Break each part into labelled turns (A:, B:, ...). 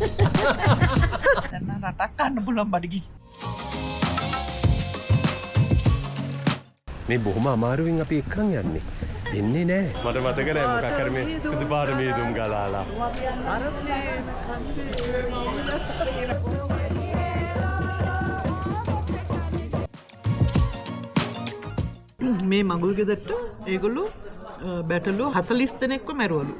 A: දැන් නම් රටක් කන්න පුළුවන් බඩගිනි.
B: මේ බොහොම අමාරුවෙන් අපි එක්කන් යන්නේ. එන්නේ නෑ.
C: මට මතක නෑ මොකක් හරි මේ සුදු පාට මීදුම් ගලාලා.
A: අර ප්ලේන් කන්දේ මවුල. මේ මඟුල් ගෙදරට ඒගොල්ලෝ බැටළු 40 දෙනෙක්ව මැරුවලු.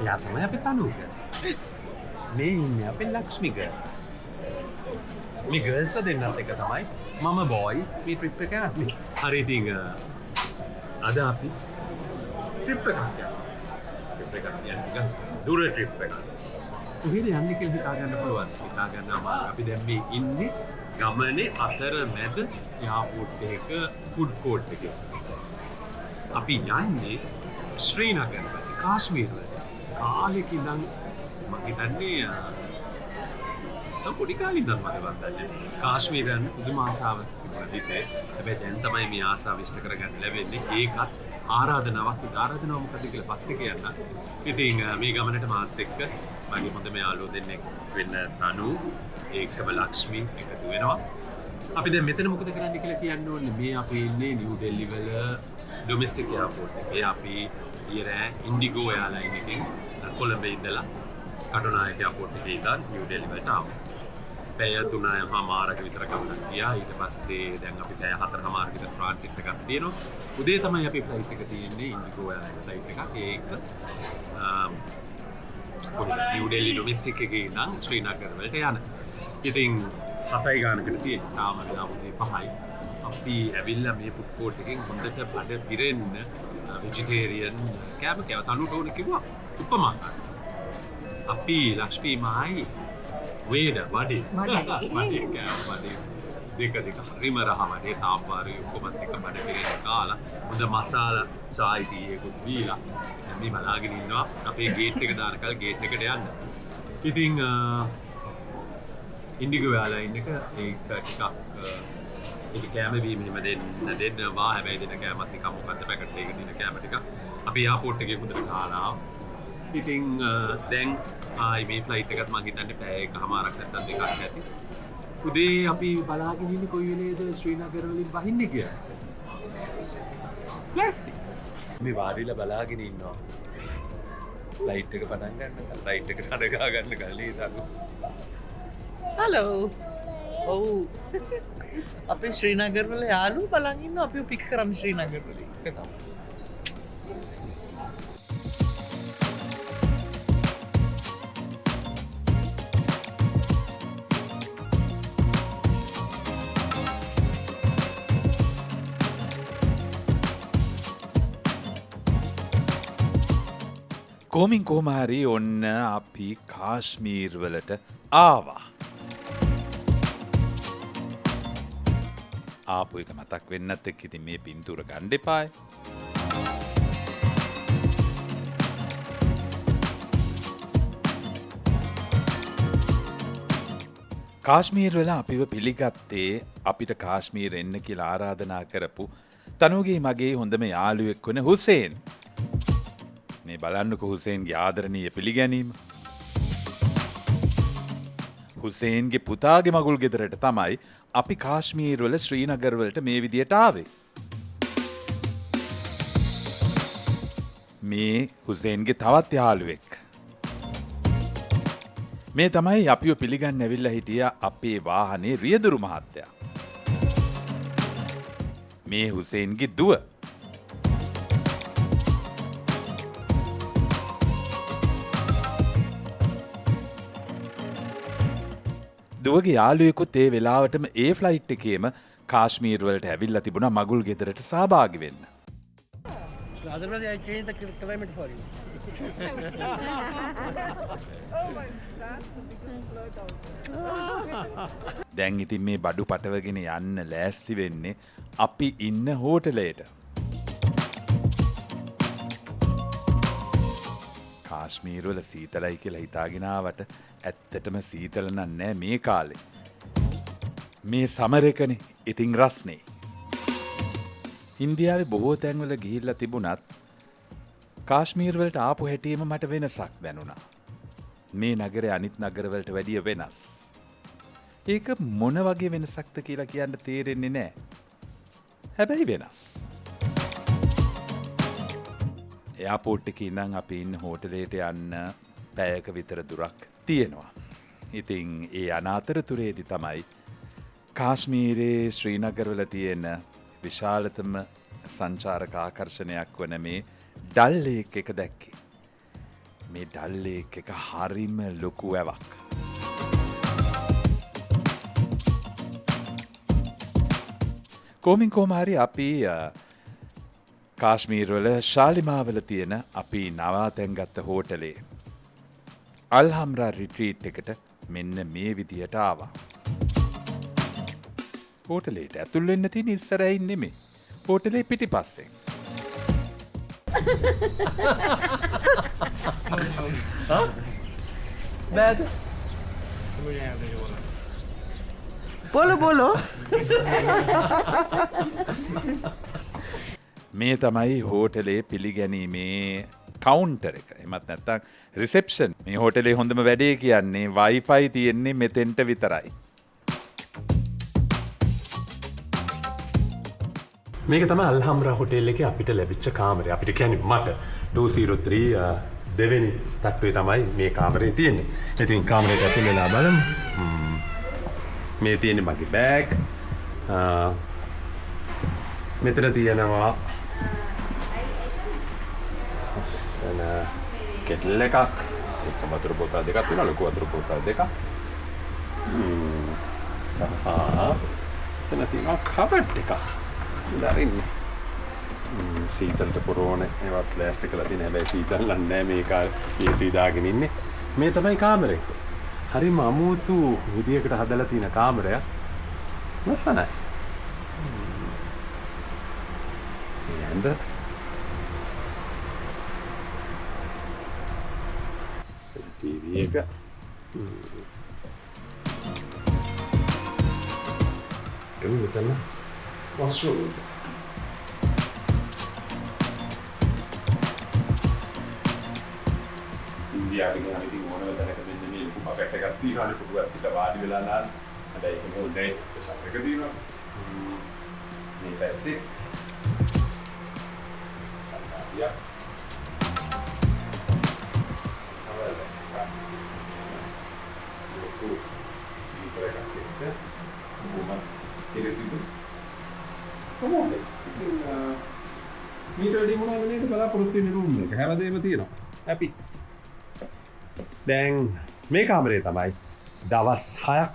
C: එයා තමයි අපේ තනුක. මේ ඉන්නේ අපේ ලක්ෂ්මි ගර්ල්. මේ ගර්ල්ස්ලා දෙන්නත් එක තමයි මම බෝයි මේ ට්‍රිප් එක යන්නේ. හරි ඉතින් අද අපි ට්‍රිප් එකක් යනවා. ට්‍රිප් එකක් කියන්නේ නිකන් දුර ට්‍රිප් එකක්. කොහෙද යන්නේ කියලා හිතා ගන්න පුළුවන්. හිතා ගන්න අමාරුයි. අපි දැන් මේ ඉන්නේ ගමනේ අතරමැද එයාපෝට් එකක ෆුඩ් කෝට් එකේ. අපි යන්නේ ශ්‍රීනගර වලට, කාශ්මීර වලට. කාලෙක ඉඳන් මං හිතන්නේ තව පොඩි කාලේ ඉඳන් මට මං දන්නේ කාශ්මීර යන්න පුදුම ආසාවක් තිබුණා හිතේ. හැබැයි දැන් තමයි මේ ආසාව ඉෂ්ට කරගන්න ලැබෙන්නේ. ඒකත් ආරාධනාවක්. ඒ ආරාධනාව මොකද කියලා පස්සේ කියන්න. ඉතින් මේ ගමනට මාත් එක්ක මගේ හොඳම යාළුවෝ දෙන්නෙක් වෙන්න තනු, ඒකම ලක්ෂ්මි එකතු වෙනවා. අපි දැන් මෙතන මොකද කරන්නේ කියලා කියන්න ඕනේ. මේ අපි ඉන්නේ නිව් ඩෙල්ලි වල ඩොමෙස්ටික් එයාපෝට් එකේ. අපි ඊයේ රෑ ඉන්ඩිගෝ එයාලයින් එකෙන් කොළඹ ඉඳලා කටුනායක එයාපෝට් එකේ ඉඳන් නිව් ඩෙල්ලි වලට ආවා. පැය 3.5 විතර ගමනක් ගියා. ඊට පස්සේ දැන් අපි පැය 4.5 විතර ට්‍රාන්සිට් එකක් තියෙනවා. උදේ තමයි අපි ෆ්ලයිට් එක තියෙන්නේ, ඉන්ඩිගෝ එයාලයින් ෆ්ලයිට් එකක්. ඒක කොහෙද? නිව් ඩෙල්ලි ඩොමෙස්ටික් එකේ ඉඳන් ශ්‍රීනගර වලට යන. ඉතින් 7යි ගානකට තියෙන්නේ. තාම වෙලාව උදේ 5යි. අපි ඇවිල්ලා මේ ෆුඩ් කෝට් එකෙන් හොඳට බඩ පිරෙන්න වෙජිටේරියන් කෑම කෑවා. තනුට ඕන කිව්වා උපමා ගන්න. අපි ලක්ෂ්මී මායි වේඩ වඩේ. වඩේ කෑවා. වඩේ දෙක දෙක හරිම රහ වඩේ සාම්බාරුයි ඔක්කොමත් එක්ක බඩ පිරෙන්න කාලා හොඳ මසාලා චායි ටී එකකුත් බීලා දැන් මේ බලාගෙන ඉන්නවා අපේ ගේට් එක දානකල් ගේට් එකට යන්න. ඉතින් ඉන්ඩිගෝ එයාලයින් එක ඒක ටිකක් ඒක කෑම බීම එහෙම දෙන්නවා. හැබැයි දෙන කෑමත් නිකන් මොකද්ද පැකට් එකක දෙන කෑම ටිකක්. අපි එයාපෝට් එකේ හොඳට කාලා ආවා. ඉතින් දැන් ආයි මේ ෆ්ලයිට් එකත් මං හිතන්නේ පැය එකහමාරක් නැත්තම් දෙකක් ඇති. උදේ අපි බලාගෙන ඉන්නේ කොයි වෙලේද ශ්‍රීනගර වලින් බහින්නේ කියලා. ප්ලාස්ටික්. මේ වාඩිලා බලාගෙන ඉන්නවා. ෆ්ලයිට් එක පටන් ගන්නකල්, ෆ්ලයිට් එකට අඩ ගහ ගන්නකල් නේද අනු?
A: හලෝ. ඔව්. අපි ශ්‍රීනගර වල යාළුවෝ බලන් ඉන්නවා. අපිව පික් කරන්න ශ්‍රීනගර වලින්. ඒක තමයි.
D: කොමින් කොහොම හරි ඔන්න අපි කාශ්මීර් වලට ආවා. ආපු එක මතක් වෙන්නත් එක්ක ඉතින් මේ පින්තූර ගන්න එපායි. කාශ්මීර් වල අපිව පිළිගත්තේ අපිට කාශ්මීර් එන්න කියලා ආරාධනා කරපු තනුගේ මගේ හොඳම යාළුවෙක් වන හුසේන්. මේ බලන්නකෝ හුසේන්ගේ ආදරණීය පිළිගැනීම. හුසේන්ගේ පුතාගේ මගුල් ගෙදරට තමයි අපි කාශ්මීර් වල ශ්‍රීනගර වලට මේ විදියට ආවේ. මේ හුසේන්ගේ තවත් යාළුවෙක්. මේ තමයි අපිව පිළිගන්න ඇවිල්ලා හිටිය අපේ වාහනේ රියදුරු මහත්තයා. මේ හුසේන්ගේ දුව. දුවගේ යාළුවෙකුත් ඒ වෙලාවටම ඒ ෆ්ලයිට් එකේම කාශ්මීර් වලට ඇවිල්ලා තිබුණා මගුල් ගෙදරට සහභාගී වෙන්න.
E: Otherwise, I change the climate for you.
F: Oh my, that's the biggest flirt out there.
D: දැන් ඉතින් මේ බඩු පටවගෙන යන්න ලෑස්ති වෙන්නේ අපි ඉන්න හෝටලයට. කාශ්මීරවල වල සීතලයි කියලා හිතාගෙන ආවට ඇත්තටම සීතල නම් නෑ මේ කාලේ. මේ සමර් එකනේ. ඉතින් රස්නේ. ඉන්දියාවේ බොහෝ තැන්වල ගිහිල්ලා තිබුණත් කාශ්මීර් වලට ආපු හැටියෙම මට වෙනසක් දැනුණා. මේ නගරය අනිත් නගරවලට වැඩිය වෙනස්. ඒක මොන වගේ වෙනසක්ද කියලා කියන්න තේරෙන්නේ නෑ. හැබැයි වෙනස්. එයාපෝට් එකේ ඉඳන් අපි ඉන්න හෝටලයට යන්න පැයක විතර දුරක් තියෙනවා. ඉතින් ඒ යන අතරතුරේදී තමයි කාශ්මීරයේ ශ්‍රීනගරවල තියෙන විශාලතම සංචාරක ආකර්ෂණයක් වන මේ ඩල් ලේක් එක දැක්කේ. මේ ඩල් ලේක් එක හරිම ලොකු වැවක්. කොහොමින් කොහොම හරි අපි කාශ්මීරවල ශාලිමාවල තියෙන අපි නවාතැන් ගත්ත හෝටලේ අල්හම්රා රිට්‍රීට් එකට මෙන්න මේ විදියට ආවා. හෝටලේට ඇතුල් වෙන්න තියෙන ඉස්සරහින් නෙමෙයි. හෝටලේ පිටිපස්සෙන්.
C: බෑද?
A: බොලෝ බොලෝ.
D: මේ තමයි හෝටලේ පිළිගැනීමේ කවුන්ටර් එක. එහෙමත් නැත්නම් රිසෙප්ෂන්. මේ හෝටලේ හොඳම වැඩේ කියන්නේ Wi-Fi තියෙන්නේ මෙතෙන්ට විතරයි.
C: මේක තමයි අල්හම්රා හෝටල් එකේ අපිට ලැබිච්ච කාමරය. අපිට කියන්නේ මට 203 දෙවෙනි තට්ටුවේ තමයි මේ කාමරේ තියෙන්නේ. ඉතින් කාමරේට ඇතුල් වෙලා බලමු. මේ තියෙන්නේ මගේ බෑග්. මෙතන තියෙනවා ලස්සන කෙටල් එකක්. එක වතුර බෝතල් දෙකක් තියෙනවා, ලොකු වතුර බෝතල් දෙකක්. සහ එතන තියෙනවා කබඩ් එකක්. දරින්න. සීතලට පුරවන ඒවත් ලෑස්ති කරලා තියෙන. හැබැයි සීතල නම් නෑ මේ කාලේ AC දාගෙන ඉන්නේ. මේ තමයි කාමරේ. හරිම අමුතු විදියකට හදලා තියෙන කාමරයක්. ලස්සනයි. මේ ඇඳ. ටීවී එක. එන්න මෙතන වොෂ්රූම් එක. ඉන්දියාවේ ගියාම ඉතින් ඕනම තැනක මෙන්න මේ ලොකු බකට් එකක් තියෙනවානේ පොඩුවක් තියලා වාඩි වෙලා නාන්න. හැබැයි ඒක හොඳයි ප්‍රෙෂර් එක තියෙනවා. මේ පැත්තේ කණ්ණාඩියක්. ලොකු ගීසර් එකක් එක්ක බොහොම පිරිසිදු. කොහොමද? ඉතින් මීට වැඩි මොනවද නේද බලාපොරොත්තු වෙන්නේ රූම් එක. හැමදේම තියෙනවා. හැපි. දැන් මේ කාමරේ තමයි දවස් 6ක්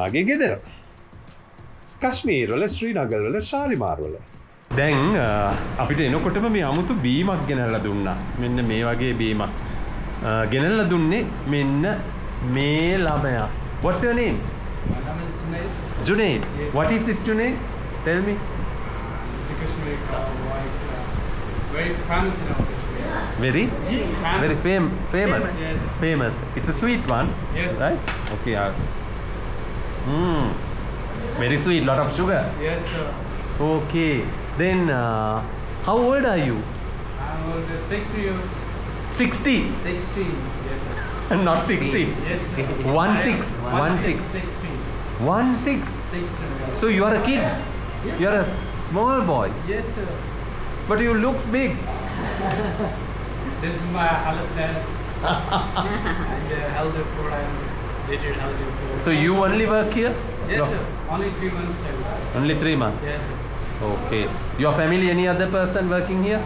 C: මගේ ගෙදර. කාශ්මීර වල ශ්‍රීනගර වල ශාලිමාර් වල. දැන් අපිට එනකොටම මේ අමුතු බීමක් ගෙනල්ලා දුන්නා. මෙන්න මේ වගේ බීමක්. ගෙනල්ලා දුන්නේ මෙන්න මේ ළමයා. What's your name?
G: My name is Junaid.
C: Junaid.
G: Yes.
C: What is this Junaid? Tell me.
G: It's a Kashmiri white, very famous in our Kashmir.
C: Very?
G: Famous.
C: Very famous.
G: Yes.
C: Famous. It's a sweet one.
G: Yes.
C: Right? Okay. Very sweet, lot of sugar.
G: Yes, sir.
C: Okay. Then, how old are you?
G: I'm old, 60 years.
C: 60?
G: 60. Yes, sir.
C: Not 60.
G: Yes, sir.
C: 1 6. 1 6.
G: 60.
C: 1 6.
G: 60. Yes.
C: So you are a kid.
G: Yes,
C: You are a small boy.
G: Yes, sir.
C: But you look big.
G: This is my healthness and healthy food. I'm dated healthy food.
C: So you only work here?
G: Yes,
C: No.
G: sir. Only 3 months. I work.
C: Only 3 months.
G: Yes, sir.
C: Okay. Your family, any other person working here?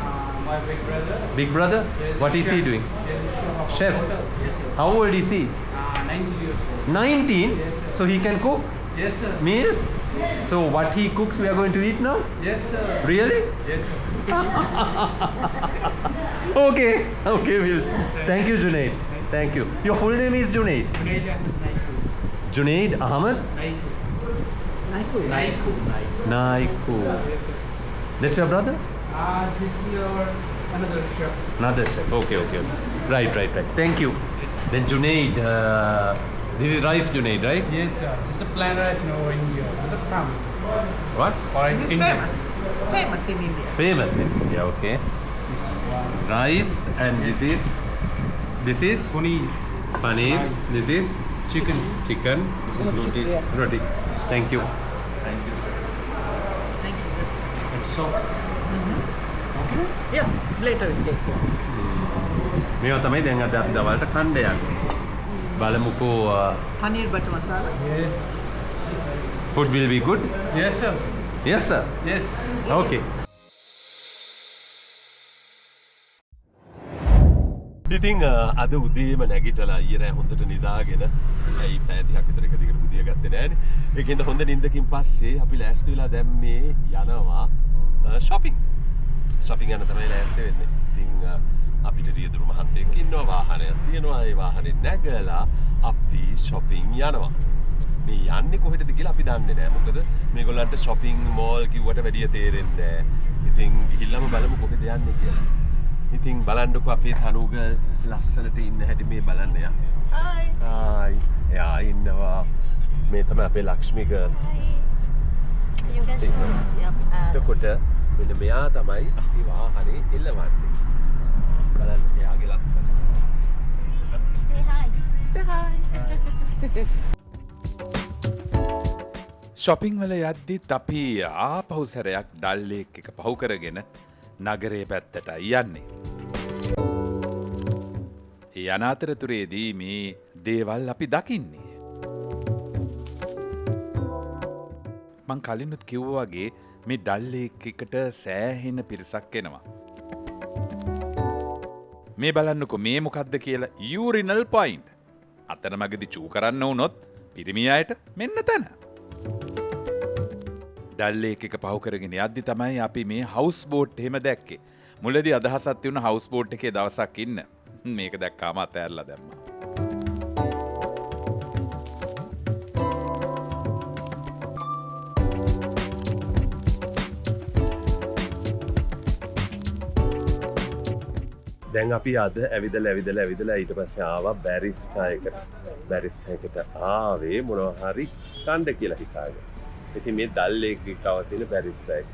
G: My big brother.
C: Big brother?
G: Yes,
C: What is he
G: chef.
C: doing?
G: Yes, chef of a
C: Chef.
G: hotel. Yes, sir.
C: How old is he?
G: 19 years old.
C: 19?
G: Yes, sir.
C: So he can cook
G: Yes, sir.
C: meals? So what he cooks we are going to eat now?
G: Yes, sir.
C: Really?
G: Yes, sir.
C: Okay, we'll. Thank you, Junaid. Thank you. Your full name is Junaid.
G: Junaid Ahmed Naiku.
C: Junaid Ahmed
G: Naiku.
A: Naiku.
G: Naiku.
C: Naiku.
G: Yes, sir.
C: That's your brother?
G: This is our another chef.
C: Another chef. Okay. Right. Thank you. Then Junaid, this is rice, Junaid, right?
G: Yes, sir. This is a plain rice in over India. This is a famous.
C: What?
G: Or
A: This is
G: India.
A: famous. Famous in India.
C: Famous in India, okay.
G: This one.
C: Rice and this is
G: Paneer.
C: Paneer. This is
G: Chicken.
C: Chicken.
G: Roti.
C: Roti. Thank you.
D: Thank you, sir.
A: Thank you.
G: And soap. Okay.
A: Yeah, later we'll take one.
C: මේවා තමයි දැන් අද අපි දවල්ට කන්න යන්නේ. බලමුකෝ.
A: Paneer butter masala.
G: Yes.
C: Food will be good?
G: Yes, sir.
C: Yes, sir.
G: Yes.
C: Okay. ඉතින් අද උදේම නැගිටලා ඊයේ රෑ හොඳට නිදාගෙන, ඇයි පැය 30ක් විතර එක දිගට බුදිය ගත්තේ නෑනේ. ඒකෙන්ද හොඳ නින්දකින් පස්සේ අපි ලෑස්ති වෙලා දැන් මේ යනවා shopping. Shopping යන තමයි ලෑස්ති වෙන්නේ. ඉතින් අපිට රියදුරු මහත්තයෙක් ඉන්නවා, වාහනයක් තියෙනවා. ඒ වාහනේ නැගලා අපි shopping යනවා. මේ යන්නේ කොහෙටද කියලා අපි දන්නේ නෑ. මොකද මේගොල්ලන්ට shopping mall කිව්වට වැඩිය තේරෙන්නේ නෑ. ඉතින් ගිහිල්ලාම බලමු කොහෙද යන්නේ කියලා. ඉතින් බලන්නකෝ අපේ තනුග ලස්සනට ඉන්න හැටි මේ බලන්න යා.
A: Hi.
C: හායි. එයා ඉන්නවා. මේ තමයි අපේ ලක්ෂ්මි girl.
H: You can show. Yep.
C: එතකොට මෙන්න මෙයා තමයි අපි වාහනේ එල්ලවන්නේ. බලන්න එයාගේ ලස්සන.
H: Say hi.
A: Say hi.
D: Shopping වල යද්දිත් අපි ආපහු සැරයක් ඩල් ලේක් එක පහු කරගෙන නගරයේ පැත්තටයි යන්නේ. ඒ යන අතරතුරේදී මේ දේවල් අපි දකින්නේ. මං කලිනුත් කිව්වා වගේ මේ ඩල් ලේක් එකට සෑහෙන පිරිසක් එනවා. මේ බලන්නකෝ මේ මොකද්ද කියලා, යූරිනල් පොයින්ට්. අතරමඟදි චූ කරන්න වුණොත් පිරිමි අයට මෙන්න තැන. ඩල් ලේක් එක පහු කරගෙන යද්දි තමයි අපි මේ හවුස් බෝට් එහෙම දැක්කේ. මුලදී අදහසක් තිබුණා හවුස් බෝට් එකේ දවසක් ඉන්න. මේක දැක්කාම අතෑරලා දැම්මා.
C: දැන් අපි අද ඇවිදලා ඇවිදලා ඇවිදලා ඊට පස්සේ ආවා බැරිස්ටා එකට. බැරිස්ටා එකට ආවේ මොනවා හරි කන්න කියලා හිතාගෙන. ඉතින් මේ ඩල් ලේක් එක ගාව තියෙන බැරිස්ටා එක.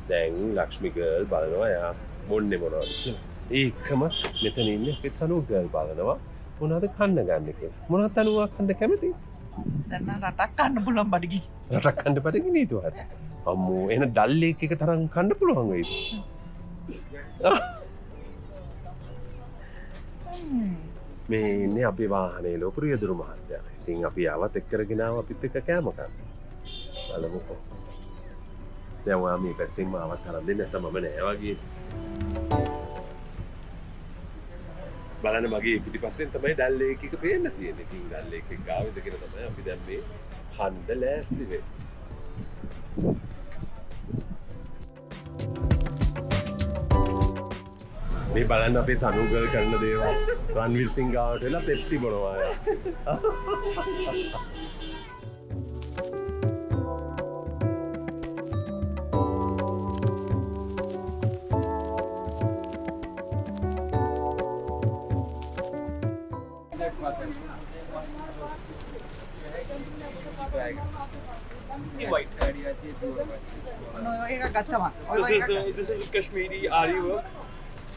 C: දැන් ලක්ෂ්මි ගර්ල් බලනවා එයා බොන්නේ මොනවද කියලා. ඒකම මෙතන ඉන්නේ අපේ තනු ගර්ල් බලනවා මොනවද කන්න ගන්න කියලා. මොනවද තනුවා කන්න කැමති?
A: දැන් නම් රටක් කන්න පුළුවන් බඩගිනි.
C: රටක් කන්න බඩගිනි ඊට වඩා. අම්මෝ, එහෙනම් ඩල් ලේක් එක තරම් කන්න පුළුවන් වෙයිද? මේ ඉන්නේ අපේ වාහනේ ලොකු රියදුරු මහත්තයා. ඉතින් අපි ආවත් එක් කරගෙන ආව අපිත් එක්ක කෑම කන්න. බලමුකෝ. දැන් ඔයා මේ පැත්තෙන්ම ආවත් අරන් දෙන්න, නැත්නම් මම නෑ වගේ. බලන්න මගේ පිටිපස්සෙන් තමයි ඩල් ලේක් එක පේන්න තියෙන්නේ. ඉතින් ඩල් ලේක් එක ගාව ඉඳගෙන තමයි අපි දැන් මේ කන්න ලෑස්ති වෙන්නේ. මේ බලන්න අපේ තනුගල් කරන දේවල්. රන්වීර් සිං ගාවට වෙලා පෙප්සි බොනවා එයා.
A: ඔය එකක් ගත්තම.
G: This is the Kashmiri Ari work.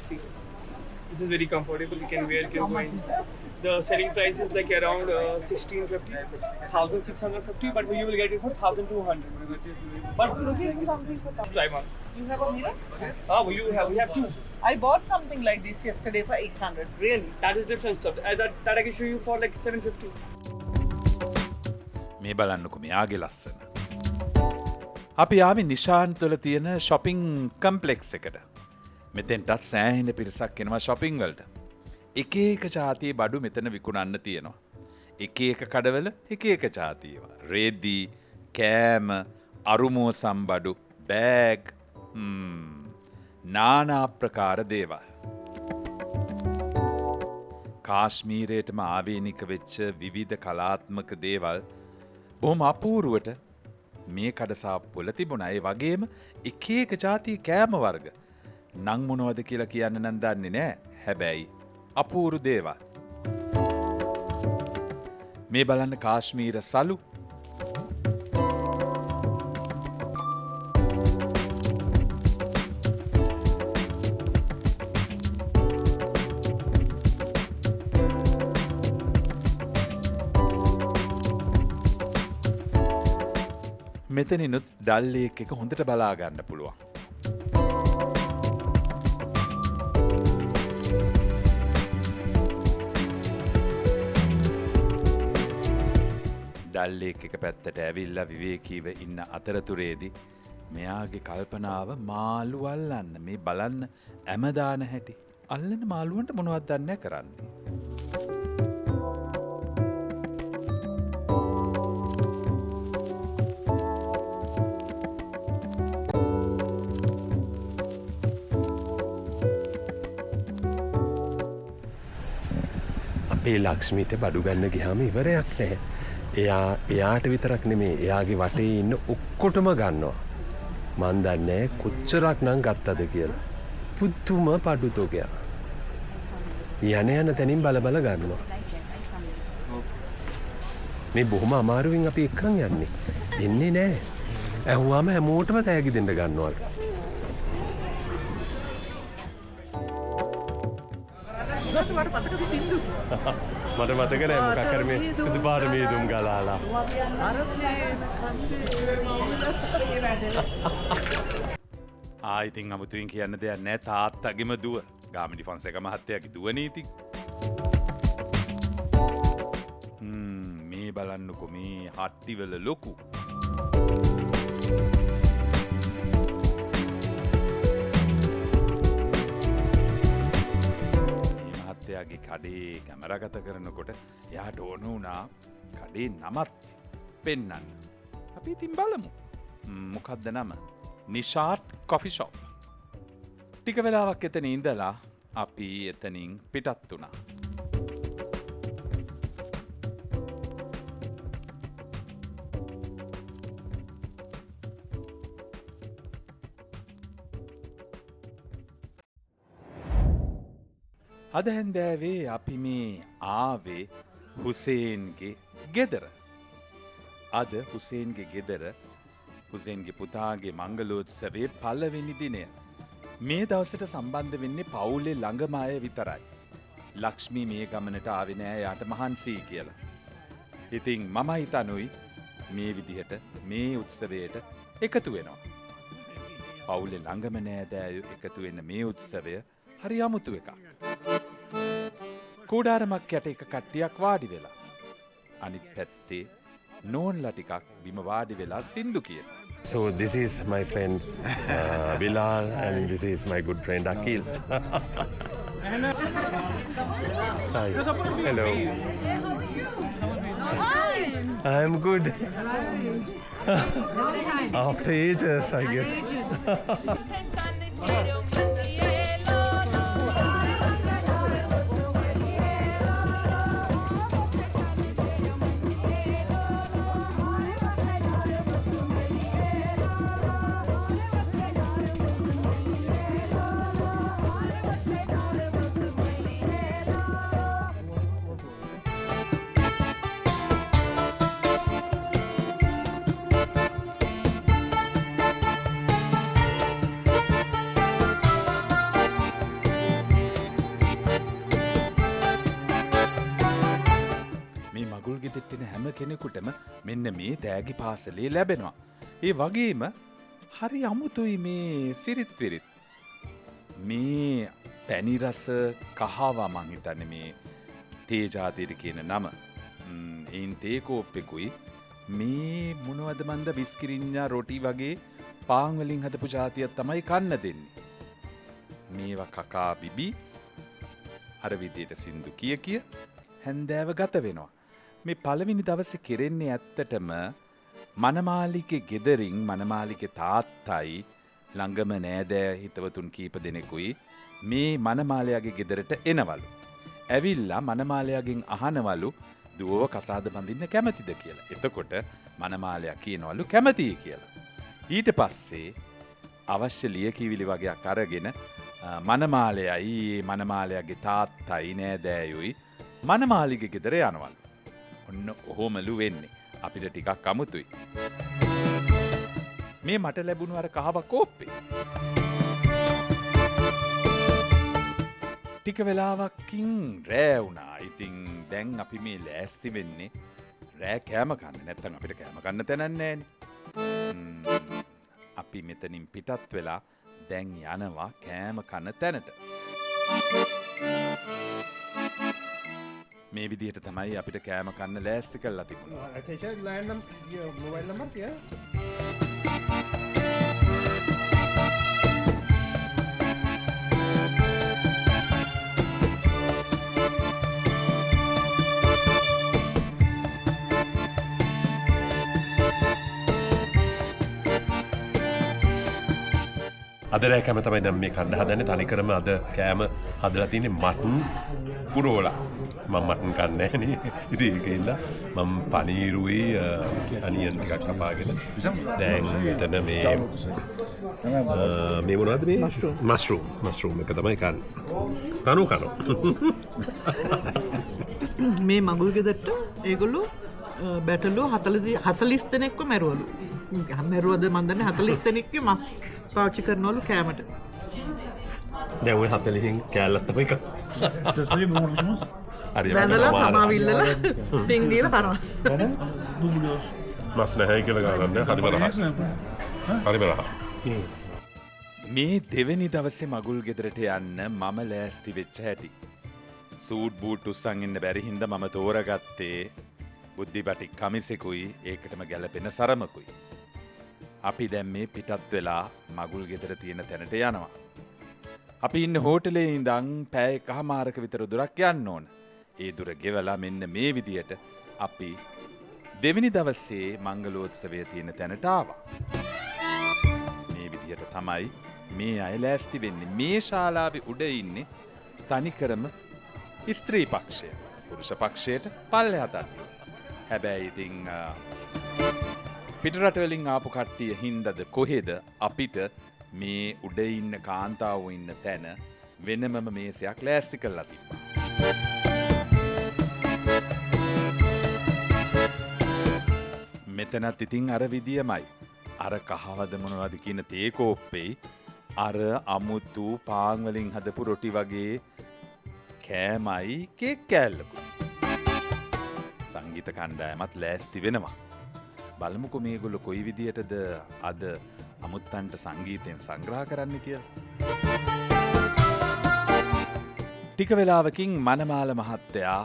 G: See, this is very comfortable. You can wear, you can go in. The selling price is like around 1650, 1650, but you will get it for 1200. But
A: Looking for something for
G: try one.
A: You have a mirror?
G: Ah, we have two.
A: I bought something like this yesterday for 800. Really?
G: That is different stuff. That I can show you for like 750.
D: මේ බලන්නකො මෙයාගේ ලස්සන. අපි ආවේ නිශාන් තුළ තියෙන shopping complex එකට. මෙතෙන්ටත් සෑහෙන පිරිසක් එනවා shopping වලට. එක එක ජාතියේ බඩු මෙතන විකුණන්න තියෙනවා. එක එක කඩවල එක එක ජාති ඒවා. රෙදි, කෑම, අරුමෝසම් බඩු, බෑග්. නානා ප්‍රකාර දේවල්. කාශ්මීරයටම ආවේනික වෙච්ච විවිධ කලාත්මක දේවල් බොහොම අපූරුවට මේ කඩසාප්පුවල තිබුණා. ඒ වගේම එක එක ජාතියේ කෑම වර්ග. නං මොනවද කියලා කියන්න නම් දන්නේ නෑ. හැබැයි අපූරු දේවල්. මේ බලන්න කාශ්මීර සලු. මෙතනිනුත් ඩල් ලේක් එක හොඳට බලා ගන්න පුළුවන්. ඩල් ලේක් එක පැත්තට ඇවිල්ලා විවේකීව ඉන්න අතරතුරේදී මෙයාගේ කල්පනාව මාළු අල්ලන්න. මේ බලන්න ඇමදාන හැටි. අල්ලන මාළුවන්ට මොනවද දන්නේ කරන්නේ.
B: අපේ ලක්ෂ්මීට බඩු ගන්න ගියාම ඉවරයක් නැහැ. එයා එයාට විතරක් නෙමේ, එයාගේ වටේ ඉන්න ඔක්කොටම ගන්නවා. මන් දන්නේ කොච්චරක් නම් ගත්තද කියලා. පුදුම බඩු තෝගයක්. යන යන තැනින් බල බල ගන්නවා. මේ බොහොම අමාරුවෙන් අපි එක්කන් යන්නේ. එන්නේ නෑ. ඇහුවාම හැමෝටම තෑගි දෙන්න ගන්නවලු.
A: මට මතකද සින්දු?
B: මට මතක නෑ මොකක් හරි මේ සුදු පාට මීදුම් ගලාලා.
D: ආ ඉතින් අමුතුවෙන් කියන්න දෙයක් නෑ, තාත්තගෙම දුව ගාමිණි ෆොන්සේක මහත්තයාගේ දුව නේ ඉතින්. මේ බලන්නකෝ මේ හට්ටිවල ලොකු. මහත්තයාගේ කඩේ කැමරාගත කරනකොට එයාට ඕන වුණා කඩේ නමත් පෙන්වන්න. අපි ඉතින් බලමු. මොකද්ද නම? නිෂාට් කොෆි ෂොප්. ටික වෙලාවක් එතන ඉඳලා අපි එතනින් පිටත් වුණා. අද හැන්දෑවේ අපි මේ ආවේ හුසේන්ගේ ගෙදර. අද හුසේන්ගේ ගෙදර හුසේන්ගේ පුතාගේ මංගලෝත්සවයේ පළවෙනි දිනය. මේ දවසට සම්බන්ධ වෙන්නේ පවුලේ ළඟම අය විතරයි. ලක්ෂ්මී මේ ගමනට ආවේ නෑ යාට මහන්සියි කියලා. ඉතින් මමයි තනුයි මේ විදිහට මේ උත්සවයට එකතු වෙනවා. පවුලේ ළඟම නෑදෑයෝ එකතු වෙන මේ උත්සවය හරි අමුතු එකක්. කූඩාරමක් යට එක කට්ටියක් වාඩි වෙලා. අනිත් පැත්තේ නෝන්ලා ටිකක් බිම වාඩි වෙලා සින්දු කියනවා.
B: So this is my friend Bilal and this is my good friend Akil. Hi. Hello.
F: Hi.
B: I'm good. After ages, I guess.
D: හැම කෙනෙකුටම මෙන්න මේ තෑගි පාසලේ ලැබෙනවා. ඒ වගේම හරි අමුතුයි මේ සිරිත් විරිත්. මේ පැණි රස කහවා මං හිතන්නේ මේ තේ ජාතියට කියන නම. එයින් තේ කෝප්පෙකුයි මේ මොනවද මන්ද බිස්කිරිඤ්ඤා රොටි වගේ පාන් වලින් හදපු ජාතියක් තමයි කන්න දෙන්නේ. මේවා කකා බිබී අර විදියට සින්දු කිය කිය හැන්දෑව ගත වෙනවා. මේ පළවෙනි දවසේ කෙරෙන්නේ ඇත්තටම මනමාලිගේ ගෙදරින් මනමාලිගේ තාත්තයි ළඟම නෑදෑ හිතවතුන් කීප දෙනෙකුයි මේ මනමාලයාගේ ගෙදරට එනවලු. ඇවිල්ලා මනමාලයාගෙන් අහනවලු දුවව කසාද බඳින්න කැමතිද කියලා. එතකොට මනමාලයා කියනවලු කැමතියි කියලා. ඊට පස්සේ අවශ්‍ය ලියකියවිලි වගේක් අරගෙන මනමාලයයි මනමාලයාගේ තාත්තයි නෑදෑයුයි මනමාලිගේ ගෙදර යනවලු. ඔන්න ඔහොමලු වෙන්නේ. අපිට ටිකක් අමුතුයි. මේ මට ලැබුණු අර කහව කෝප්පේ. ටික වෙලාවකින් රෑ වුණා. ඉතින් දැන් අපි මේ ලෑස්ති වෙන්නේ රෑ කෑම කන්න. නැත්තම් අපිට කෑම කන්න තැනක් නෑනේ. අපි මෙතනින් පිටත් වෙලා දැන් යනවා කෑම කන තැනට. මේ විදිහට තමයි අපිට කෑම කන්න ලෑස්ති කරලා තිබුණේ.
E: Mobile number yeah.
B: අද රෑ කෑම තමයි දැන් මේ කන්න හදන්නේ. තනිකරම අද කෑම හදලා තියෙන්නේ මටන් පුරෝලා. මම මටන් කන්නේ නෑනේ. ඉතින් ඒක හින්දා මම පනීරුයි අනියන් ටිකක් කපාගෙන දැන් මෙතන මේ මේ මොනවද මේ මෂ්රූම් මෂ්රූම් එක තමයි කන්නේ. කනු කනු.
A: මේ මඟුල් ගෙදරට ඒගොල්ලෝ බැටළුව 40 දෙනෙක්ව මැරුවලු. මැරුවද මන් දන්නේ 40 දෙනෙක්ගේ මස් පාවිච්චි කරනවලු කෑමට.
B: දැන් ඔය 40න් කෑල්ලක් තමයි කන්නේ. හරි
A: වැඳලා තමා විල්ලලා පිං දීලා කනවා.
B: මස් නැහැ කියලා ගානක් නෑ. හරිම රහයි. හරිම රහයි.
D: මේ දෙවෙනි දවසේ මගුල් ගෙදරට යන්න මම ලෑස්ති වෙච්ච හැටි. සූට් බූට් උස්සන් ඉන්න බැරි හින්දා මම තෝරගත්තේ බුද්ධිබටි කමිසෙකුයි ඒකටම ගැලපෙන සරමකුයි. අපි දැන් මේ පිටත් වෙලා මගුල් ගෙදර තියෙන තැනට යනවා. අපි ඉන්න හෝටලේ ඉඳන් පැය එකහමාරක විතර දුරක් යන්න ඕන. ඒ දුර ගෙවලා මෙන්න මේ විදියට අපි දෙවෙනි දවසේ මංගලෝත්සවය තියෙන තැනට ආවා. මේ විදියට තමයි මේ අය ලෑස්ති වෙන්නේ. මේ ශාලාවේ උඩ ඉන්නේ තනිකරම ස්ත්‍රී පක්ෂය. පුරුෂ පක්ෂයට පල්ලෙහා තට්ටුව. හැබැයි ඉතින් පිටරට වලින් ආපු කට්ටිය හින්දාද කොහෙද අපිට මේ උඩ ඉන්න කාන්තාවෝ ඉන්න තැන වෙනමම මේසයක් ලෑස්ති කරලා තිබ්බා. මෙතනත් ඉතින් අර විදියමයි. අර කහවද මොනවද කියන තේ කෝප්පේ අර අමුතු පාන් වලින් හදපු රොටි වගේ කෑමයි කේක් කෑල්ලකුයි. සංගීත කණ්ඩායමත් ලෑස්ති වෙනවා. බලමුකෝ මේගොල්ලෝ කොයි විදියටද අද අමුත්තන්ට සංගීතයෙන් සංග්‍රහ කරන්න කියලා. ටික වෙලාවකින් මනමාල මහත්තයා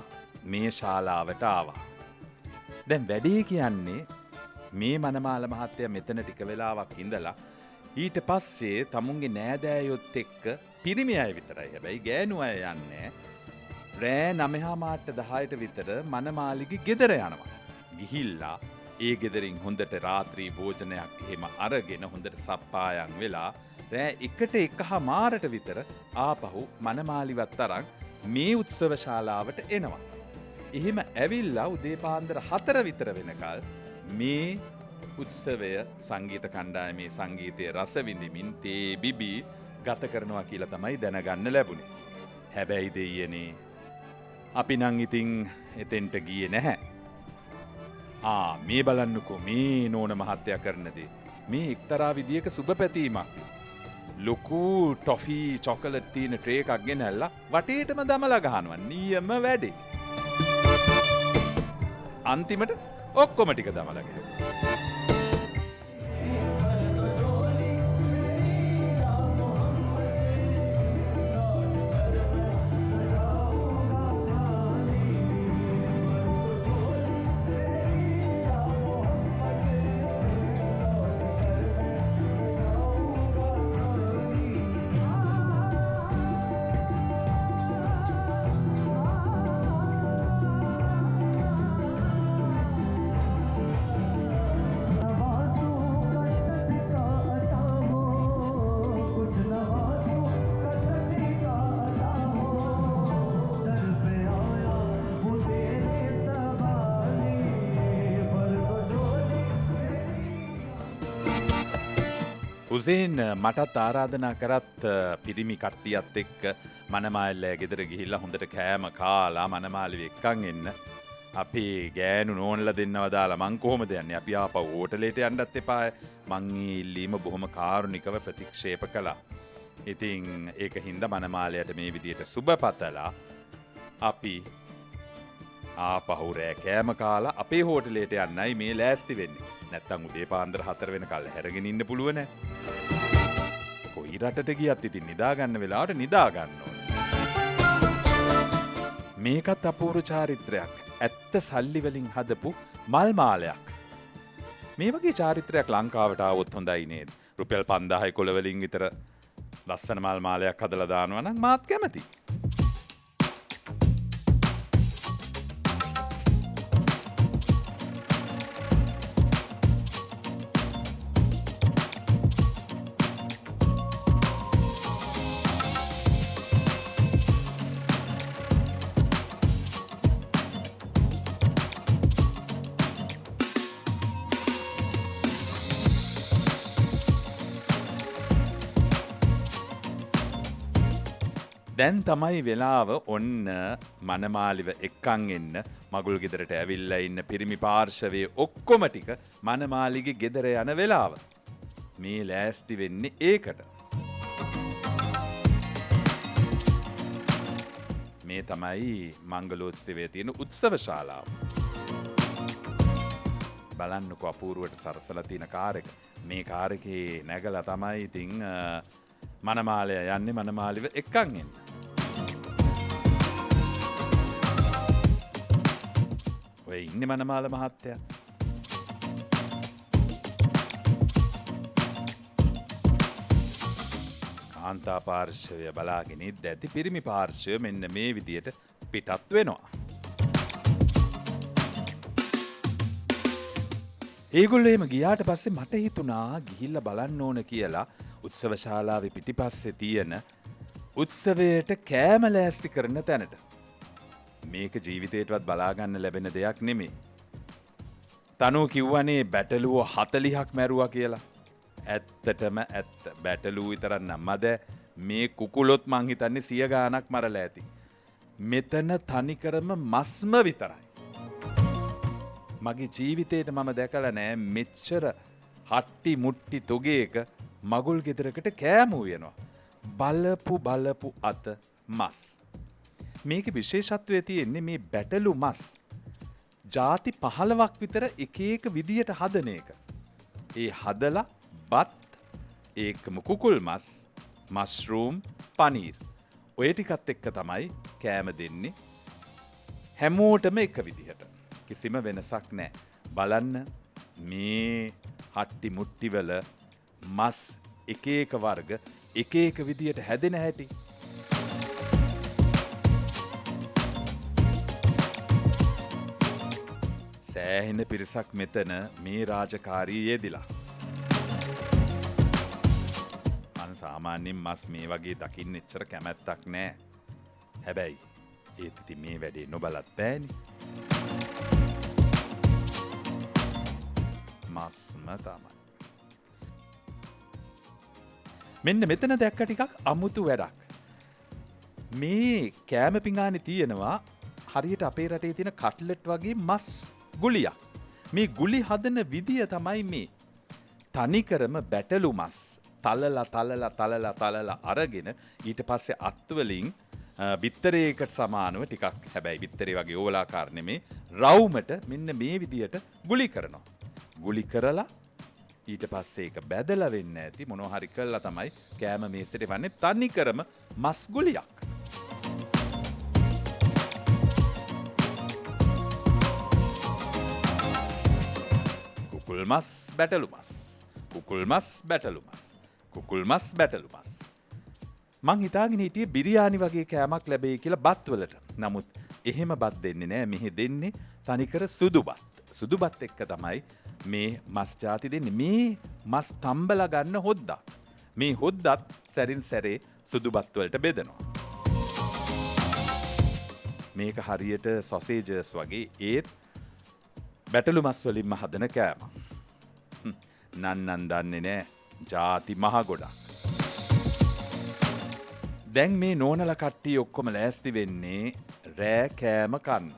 D: මේ ශාලාවට ආවා. දැන් වැඩේ කියන්නේ මේ මනමාල මහත්තයා මෙතන ටික වෙලාවක් ඉඳලා ඊට පස්සේ තමුන්ගේ නෑදෑයොත් එක්ක පිරිමි අය විතරයි. හැබැයි ගෑනු අය යන්නේ රෑ 9:30 10ට විතර මනමාලිගේ ගෙදර යනවා. ගිහිල්ලා ඒ ගෙදරින් හොඳට රාත්‍රී භෝජනයක් එහෙම අරගෙන හොඳට සප්පායම් වෙලා රෑ 1ට 1:15ට විතර ආපහු මනමාලිවත් අරන් මේ උත්සව ශාලාවට එනවා. එහෙම ඇවිල්ලා උදේ පාන්දර 4 විතර වෙනකල් මේ උත්සවය සංගීත කණ්ඩායමේ සංගීතය රස විඳිමින් තේ බිබී ගත කරනවා කියලා තමයි දැනගන්න ලැබුණේ. හැබැයි දෙයියනේ අපි නම් ඉතින් එතෙන්ට ගියේ නැහැ. ආ මේ බලන්නකෝ මේ නෝන මහත්තයා කරන දේ. මේ එක්තරා විදියක සුබ පැතීමක්. ලොකු ටොෆි චොකලට් තියෙන ට්‍රේ එකක් ගෙනල්ලා වටේටම දමලා ගහනවා. නියම වැඩේ. අන්තිමට ඔක්කොම ටික දමලා ගැහුවා. හුසේන් මටත් ආරාධනා කරත් පිරිමි කට්ටියත් එක්ක මනමාල්ලෑ ගෙදර ගිහිල්ලා හොඳට කෑම කාලා මනමාලිව එක්කන් එන්න. අපි ගෑනු නෝන්ලා දෙන්නව දාලා මං කොහොමද යන්නේ? අපි ආපහු හෝටලේට යන්නත් එපාය. මං ඒ ඉල්ලීම බොහොම කාරුණිකව ප්‍රතික්ෂේප කළා. ඉතින් ඒක හින්දා මනමාලයට මේ විදියට සුබ පතලා අපි ආපහු රෑ කෑම කාලා අපේ හෝටලේට යන්නයි මේ ලෑස්ති වෙන්නේ. නැත්තම් උදේ පාන්දර 4 වෙනකල් හැරගෙන ඉන්න පුළුවන් නේ. කොයි රටට ගියත් ඉතින් නිදා ගන්න වෙලාවට නිදා ගන්න ඕනේ. මේකත් අපූර්ව චාරිත්‍රයක්. ඇත්ත සල්ලි වලින් හදපු මල් මාලයක්. මේ වගේ චාරිත්‍රයක් ලංකාවට ආවොත් හොඳයි නේද? රුපියල් 5000 කොළ වලින් විතර ලස්සන මල් මාලයක් හදලා දානවා නම් මාත් කැමතියි. දැන් තමයි වෙලාව ඔන්න මනමාලිව එක්කන් එන්න මගුල් ගෙදරට ඇවිල්ලා ඉන්න පිරිමි පාර්ශවයේ ඔක්කොම ටික මනමාලිගේ ගෙදර යන වෙලාව. මේ ලෑස්ති වෙන්නේ ඒකට. මේ තමයි මංගලෝත්සවයේ තියෙන උත්සව ශාලාව. බලන්නකෝ අපූර්වට සරසලා තියෙන කාර් එක. මේ කාර් එකේ නැගලා තමයි ඉතින් මනමාලය යන්නේ මනමාලිව එක්කන් එන්න. ඔය ඉන්නේ මනමාල මහත්තයා. කාන්තා පාර්ශවය බලාගෙන ඉද්ද ඇති පිරිමි පාර්ශවය මෙන්න මේ විදියට පිටත් වෙනවා. ඒගොල්ලෝ එහෙම ගියාට පස්සේ මට හිතුණා ගිහිල්ලා බලන්න ඕන කියලා උත්සව ශාලාවේ පිටිපස්සේ තියෙන උත්සවයට කෑම ලෑස්ති කරන තැනට. මේක ජීවිතේටවත් බලා ගන්න ලැබෙන දෙයක් නෙමෙයි. තනු කිව්වනේ බැටළුව 40ක් මැරුවා කියලා. ඇත්තටම ඇත්ත. බැටළුව විතරක් නම් මද මේ කුකුලොත් මං හිතන්නේ 100 ගාණක් මරලා ඇති. මෙතන තනිකරම මස්ම විතරයි. මගේ ජීවිතේට මම දැකලා නෑ මෙච්චර හට්ටි මුට්ටි තොගේක මගුල් ගෙදරකට කෑම උයනවා. බලපු බලපු අත මස්. මේකේ විශේෂත්වය තියෙන්නේ මේ බැටළු මස් ජාති 15ක් විතර එක එක විදියට හදන එක. ඒ හදලා බත්, ඒකම කුකුල් මස්, මෂ්රූම්, පනීර් ඔය ටිකත් එක්ක තමයි කෑම දෙන්නේ. හැමෝටම එක විදිහට. කිසිම වෙනසක් නෑ. බලන්න මේ හට්ටි මුට්ටි වල මස් එක එක වර්ග එක එක විදියට හැදෙන හැටි. සෑහෙන පිරිසක් මෙතන මේ රාජකාරී යෙදිලා. මං සාමාන්‍යයෙන් මස් මේ වගේ දකින්න එච්චර කැමැත්තක් නෑ. හැබැයි ඒත් ඉතින් මේ වැඩේ නොබලත් බෑනේ. මස්ම තමයි. මෙන්න මෙතන දැක්ක ටිකක් අමුතු වැඩක්. මේ කෑම පිඟානේ තියෙනවා හරියට අපේ රටේ තියෙන කට්ලට් වගේ මස් ගුලියක්. මේ ගුලි හදන විදිය තමයි මේ. තනිකරම බැටළු මස් තලලා තලලා තලලා තලලා අරගෙන ඊට පස්සේ අත්වලින් බිත්තරයකට සමානව ටිකක්, හැබැයි බිත්තරේ වගේ ඕලාකාර නෙමේ, රවුමට මෙන්න මේ විදියට ගුලි කරනවා. ගුලි කරලා ඊට පස්සේ ඒක බැදලා වෙන්න ඇති මොනවා හරි කළා තමයි කෑම මේසෙට වන්නේ. තනිකරම මස් ගුලියක්. කුකුල් මස් බැටළු මස්, කුකුල් මස් බැටළු මස්, කුකුල් මස් බැටළු මස්. මං හිතාගෙන හිටියේ බිරියානි වගේ කෑමක් ලැබෙයි කියලා බත් වලට. නමුත් එහෙම බත් දෙන්නේ නෑ. මෙහෙ දෙන්නේ තනිකර සුදු බත්. සුදු බත් එක්ක තමයි මේ මස් ජාති දෙන්නේ. මේ මස් තම්බලා ගන්න හොද්දක්. මේ හොද්දත් සැරින් සැරේ සුදු බත් වලට බෙදනවා. මේක හරියට සොසේජස් වගේ ඒත් බැටළු මස් වලින්ම හදන කෑමක්. නන්නන් දන්නේ නෑ ජාති මහ ගොඩක්. දැන් මේ නෝනල කට්ටිය ඔක්කොම ලෑස්ති වෙන්නේ රෑ කෑම කන්න.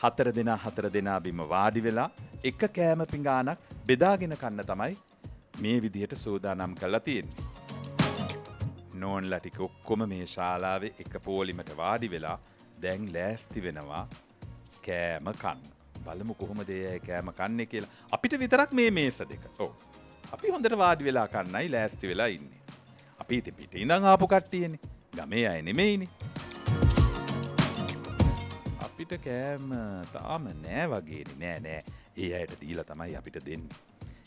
D: හතර දෙනා හතර දෙනා බිම වාඩි වෙලා එක කෑම පිඟානක් බෙදාගෙන කන්න තමයි මේ විදිහට සූදානම් කරලා තියෙන්නේ. නෝන්ලා ටික ඔක්කොම මේ ශාලාවේ එක පොලිමට වාඩි වෙලා දැන් ලෑස්ති වෙනවා කෑම කන්න. බලමු කොහොමද ඒ අය කෑම කන්නේ කියලා. අපිට විතරක් මේ මේස දෙක. ඔව්. අපි හොඳට වාඩි වෙලා කන්නයි ලෑස්ති වෙලා ඉන්නේ. අපි ඉතින් පිට ඉඳන් ආපු කට්ටියනේ. ගමේ අය නෙමෙයිනේ. අපිට කෑම තාම නෑ වගේනේ. නෑ නෑ. ඒ අයට දීලා තමයි අපිට දෙන්නේ.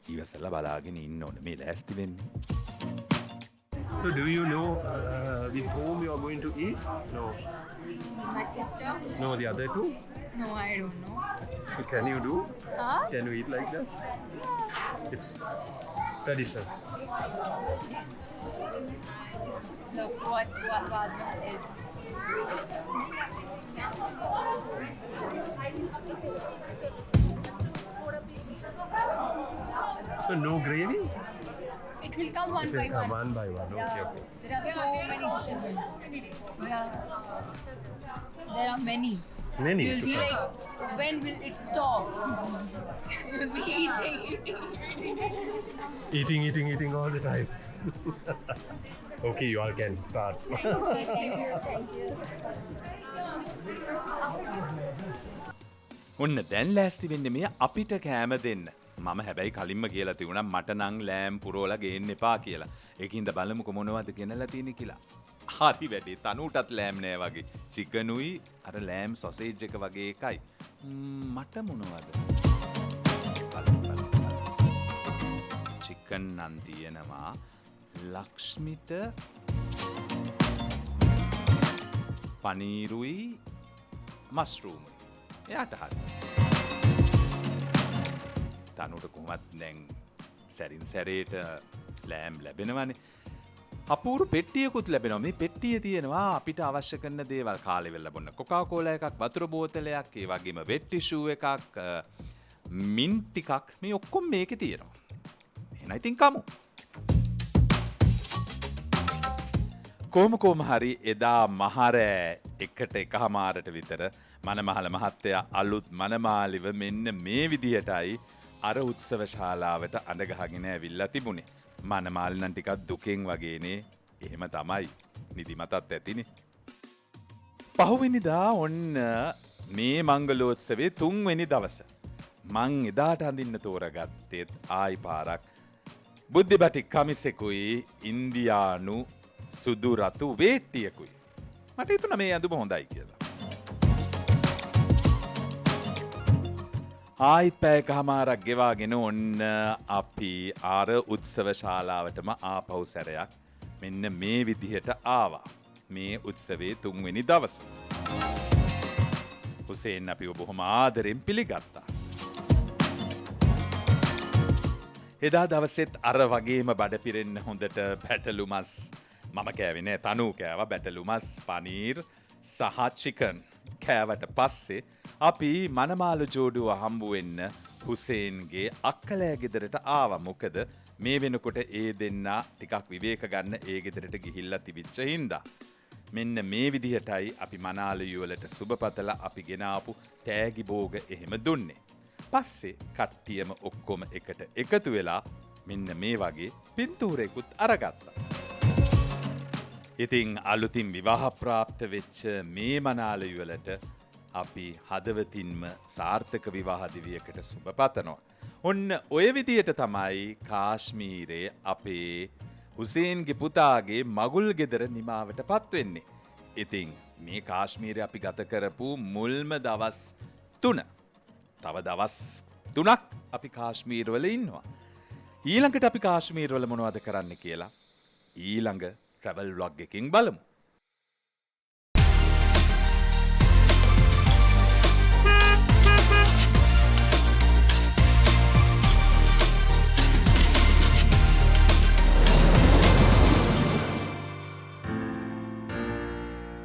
D: ඉවසලා බලාගෙන ඉන්න ඕනේ මේ ලෑස්ති වෙන්නේ.
B: So do you know with whom you are going to eat? No.
I: My sister?
B: No, the other two?
I: No, I don't know.
B: So can you do?
I: Huh?
B: Can you eat like that? It's tradition.
I: Yes. Look what what is.
B: So no gravy?
I: It will come one
B: It will
I: by
B: come
I: one.
B: one by one. Okay,
I: Yeah.
B: okay.
I: There are so many dishes. Yeah. There are many.
B: Many.
I: You'll be
B: to come.
I: like, when will it stop? You'll be eating, eating, eating.
B: Eating, eating, eating all the time. Okay, you all can start.
I: Thank you, thank you.
D: ඔන්න දැන් ලෑස්ති වෙන්නේ මේ අපිට කෑම දෙන්න. මම හැබැයි කලින්ම කියලා තිබුණා මට නම් ලෑම් පුරවලා ගේන්න එපා කියලා. ඒකින්ද බලමුකෝ මොනවද ගෙනලා තියෙන්නේ කියලා. හරි වැඩේ. තනුටත් ලෑම් නෑ වගේ. චිකනුයි අර ලෑම් සොසේජ් එක වගේ එකයි. මට මොනවද? බලමු, බලමු, බලමු. චිකන් නම් තියෙනවා. ලක්ෂ්මිට පනීරුයි මස්රූමුයි. එයාට හරි. තනුට කොහොමත් දැන් සැරින් සැරේට ලෑම් ලැබෙනවනේ. අපූරු පෙට්ටියකුත් ලැබෙනවා. මේ පෙට්ටියේ තියෙනවා අපිට අවශ්‍ය කරන දේවල්. කාලේ වෙලා බොන්න කොකා කෝලා එකක්, වතුර බෝතලයක්, ඒ වගේම වෙට් ටිෂූ එකක්, මින්ට් ටිකක් මේ ඔක්කොම මේකේ තියෙනවා. එහෙනම් ඉතින් කමු. කොහොම කොහොම හරි එදා මහරෑ එකට එකහමාරට විතර මනමහල මහත්තයා අලුත් මනමාලිව මෙන්න මේ විදිහටයි අර උත්සව ශාලාවට අඬ ගහගෙන ඇවිල්ලා තිබුණේ. මනමාලි නම් ටිකක් දුකෙන් වගේනේ. එහෙම තමයි. නිදිමතත් ඇතිනේ. පහුවෙනිදා ඔන්න මේ මංගලෝත්සවයේ තුන්වෙනි දවස. මං එදාට අඳින්න තෝරගත්තෙත් ආයි පාරක් බුද්ධිබටි කමිසෙකුයි ඉන්දියානු සුදු රතු වේට්ටියකුයි. මට හිතුණා මේ ඇඳුම හොඳයි කියලා. ආයිත් පැයකහමාරක් ගෙවාගෙන ඔන්න අපි අර උත්සව ශාලාවටම ආපහු සැරයක් මෙන්න මේ විදිහට ආවා. මේ උත්සවයේ තුන්වෙනි දවස. හුසේන් අපිව බොහොම ආදරෙන් පිළිගත්තා. එදා දවසෙත් අර වගේම බඩ පිරෙන්න හොඳට බැටළු මස් මම කෑවේ නෑ, තනු කෑවා. බැටළු මස්, පනීර් සහ චිකන් කෑවට පස්සේ අපි මනමාලු ජෝඩුව හම්බ වෙන්න හුසේන්ගේ අක්කලෑ ගෙදරට ආවා. මොකද මේ වෙනකොට ඒ දෙන්නා ටිකක් විවේක ගන්න ඒ ගෙදරට ගිහිල්ලා තිබිච්ච හින්දා. මෙන්න මේ විදිහටයි අපි මනාලු වලට සුබ පතලා අපි ගෙනාපු තෑගි භෝග එහෙම දුන්නේ. පස්සේ කට්ටියම ඔක්කොම එකට එකතු වෙලා මෙන්න මේ වගේ පින්තූරයකුත් අරගත්තා. ඉතින් අලුතින් විවාහ ප්‍රාප්ත වෙච්ච මේ මනාලු වලට අපි හදවතින්ම සාර්ථක විවාහ දිවියකට සුබ පතනවා. ඔන්න ඔය විදියට තමයි කාශ්මීරයේ අපේ හුසේන්ගේ පුතාගේ මගුල් ගෙදර නිමාවට පත්වෙන්නේ. ඉතින් මේ කාශ්මීරය අපි ගත කරපු මුල්ම දවස් 3. තව දවස් 3ක් අපි කාශ්මීරවල ඉන්නවා. ඊළඟට අපි කාශ්මීරවල මොනවද කරන්න කියලා ඊළඟ ට්‍රැවල් ව්ලොග් එකකින් බලමු.